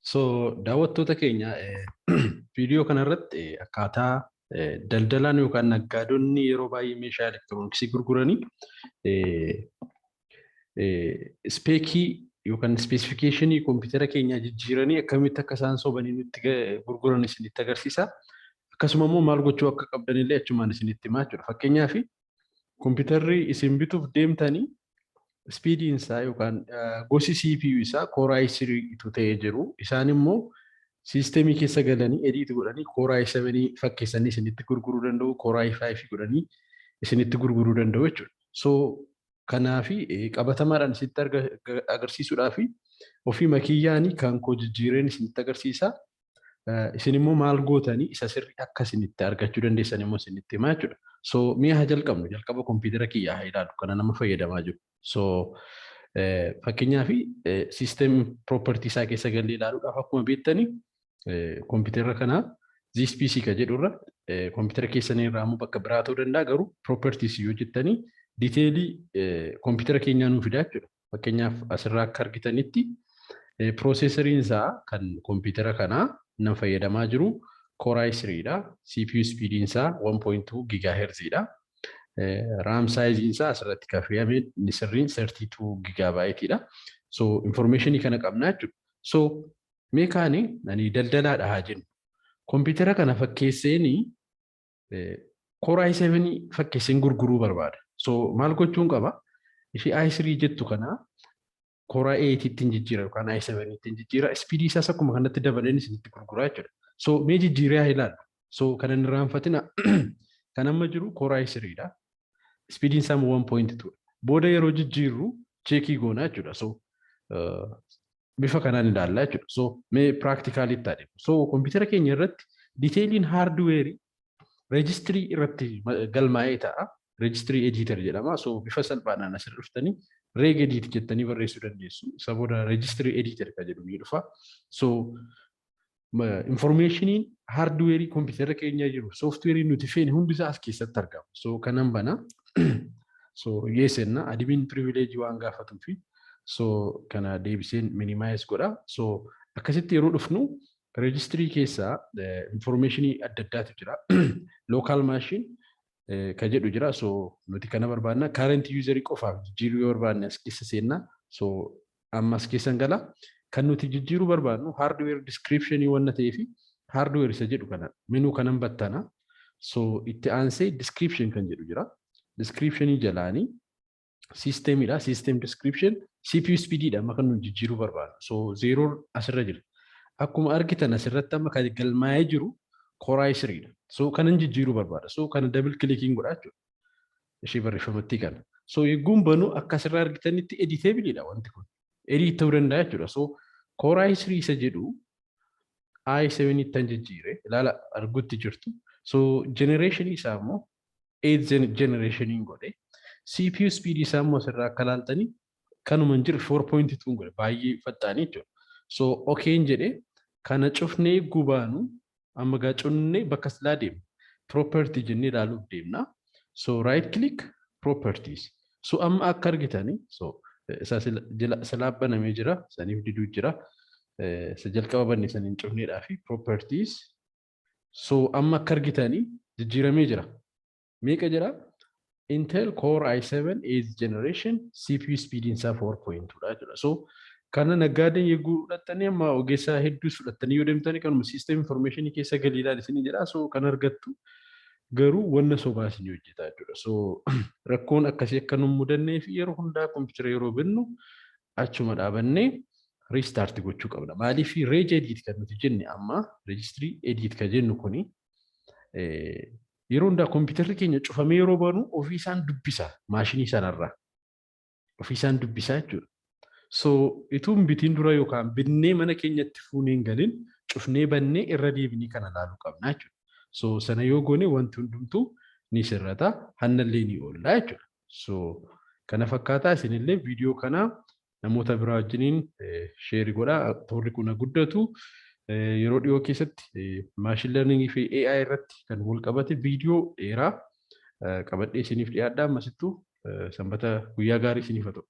So daawwattoota keenya, viidiyoo kanarratti akkaataa daldalaan yookaan naggaadonni yeroo baay'ee meeshaa elektirooniksii gurguranii spec yookaan specification kompiitara keenyaa jijjiiranii akkamitti akka isaan sobanii nutti gurguran isinitti agarsiisa. Akkasuma immoo maal gochuu akka qabdanillee achumaan isinitti himaa jechuudha. Fakkeenyaaf, kompiitarri isin bituuf deemtanii speediin isaa yookaan gosi CPU isaa Core i3 itu ta'ee jiru, isaan immoo system keessa galanii edit godhanii Core i7 fakkeessanii isinitti gurguruu danda'u, Core i5 godhanii isinitti gurguruu danda'u jechuudha. So kanaafi qabatamaadhaan isinitti agarsiisuudhaafi ofii makiyyaanii kan koo jijjiireen isinitti agarsiisa. Isin immoo maal gootanii isa sirrii akka isinitti argachuu dandeessan immoo isinitti himaa jechuudha. So mi'a haa jalqabnu. Jalqaba kompiitara kiyyaa haa ilaalu, kana nama fayyadamaa jiru. So fakkeenyaaf, system property isaa keessa galee ilaaluudhaaf, akkuma beektanii, kompiitara kana This PC ka jedhurra, kompiitara keessanii irraa immoo bakka biraa ta'uu danda'a, garuu properties yoo jettanii detail kompiitara keenyaa nuu fidaa jechuudha. Fakkeenyaaf, asirraa akka argitanitti processoriin isaa kan kompiitara kanaa nan fayyadamaa jiru Core i3 dha. CPU speediin isaa 1.2 gigahertz dha. RAM size isaa asirratti kan fe'ame inni sirriin 32 gigabyte dha. So informationii kana qabna jechuudha. So mee kaani ani daldalaadha haa jennu. Kompiitara kana fakkeesseenii Core i7 fakkeesseen gurguruu barbaada. So maal gochuun qaba? Ishee i3 jettu kana Core i8 ittiin jijjiira yookaan i7 ittiin jijjiira. Speed isaas akkuma kanatti dabaleen isinitti gurguraa jechuudha. So mee jijjiiree haa ilaallu. So kana hin irraanfatina, kan amma jiru Core i3 dha. Speediin isaa 1.2. Booda yeroo jijjiirru check goona jechuudha. So bifa kanaan ilaallaa jechuudha. So mee practicalitti adeemu. So kompiitara keenya irratti detailiin hardware registry irratti galmaa'ee ta'a. Registry editor jedhama. So bifa salphaadhaan asirra dhuftanii regedit jettanii barreessuu dandeessu. Isa booda registry editor kan jedhu ni dhufa. So informationiin hardware kompiitara keenya jiru, software nuti feene hundi isaa as keessatti argama. So kanan bana. So yes enna, admin privilege waan gaafatuufi so kana deebiseen minimize godha. So akkasitti yeroo dhufnu registry keessaa informationii adda addaatu jira. Local machine ka jedhu jira. So nuti kana barbaadna. Current user qofaaf jijjiiruu yoo barbaadne as keessa seenna. So amma as keessan gala. Kan nuti jijjiiruu barbaadnu hardware description wanna ta'eefi hardware isa jedhu kana menu kanan battana. So itti aansee description kan jedhu jira. Descriptionii jalaanii systemidha. System description CPU speedidha amma kan nuti jijjiiruu barbaadnu. So zero asirra jira. Akkuma argitan asirratti amma kan galmaa'ee jiru Core i3 dha. So kanan jijjiiruu barbaada. So kana double clicking godha jechuudha. Ishee barreeffamatti kana. So eegguun banu akka asirraa argitanitti editableidha wanti kun. Edit ta'uu danda'a jechuudha. So Core i3 isa jedhu i7 ittan jijjiire, ilaala, argutti jirtu. So generation isaa immoo 8 generation godhe. CPU speed isaa immoo asirraa akka ilaaltanii kanuma hin jiru 4.2 godhe, baay'ee faxxaanii jechuudha. So okayn jedhe, kana cufnee gubaanu amma gaa cufnee bakka silaa deemna. Property jennee ilaaluuf deemna. So right click, properties. So amma akka argitanii, so isa silaa banamee jira, saniif diduu jira. Isa jalqaba banne saniin cufneedhaa fi properties. So amma akka argitanii jijjiiramee jira. Meeqa jira? Intel Core i7 8th generation, CPU speediin isaa 4.2 dha jechuudha. So kana naggaadeen yegguu fudhattanii, amma ogeessa hedduus fudhattanii yoo deemtanii, kanuma system information keessa galii ilaali isinii jedha. So kan argattu garuu wanna sobaa isinii hojjeta jechuudha. So rakkoon akkasii akka nu mudannee fi yeroo hundaa kompiitara yeroo binnu achuma dhaabannee restart gochuu qabna. Maaliif regedit kan nuti jenne, amma registry edit kan jennu kuni, yeroo hundaa kompiitarri keenya cufamee yeroo banu ofii isaan dubbisa maashinii sanarraa. Ofii isaan dubbisaa jechuudha. So ituu hin bitiin dura yookaan binnee mana keenyatti fuunee hin galin cufnee bannee irra deebinii kana ilaaluu qabna jechuudha. So sana yoo goone wanti hundumtuu ni sirrata, hannallee ni oolla jechuudha. So kana fakkaataa. Isinillee viidiyoo kana namoota biraa wajjiniin share godhaa, toorri kun guddatu. Yeroo dhiyoo keessatti machine learning fi AI irratti kan wal qabate viidiyoo dheeraa qabadhee isiniif dhiyaadha. Ammasittuu sanbata guyyaa gaarii isiniif haa ta'u.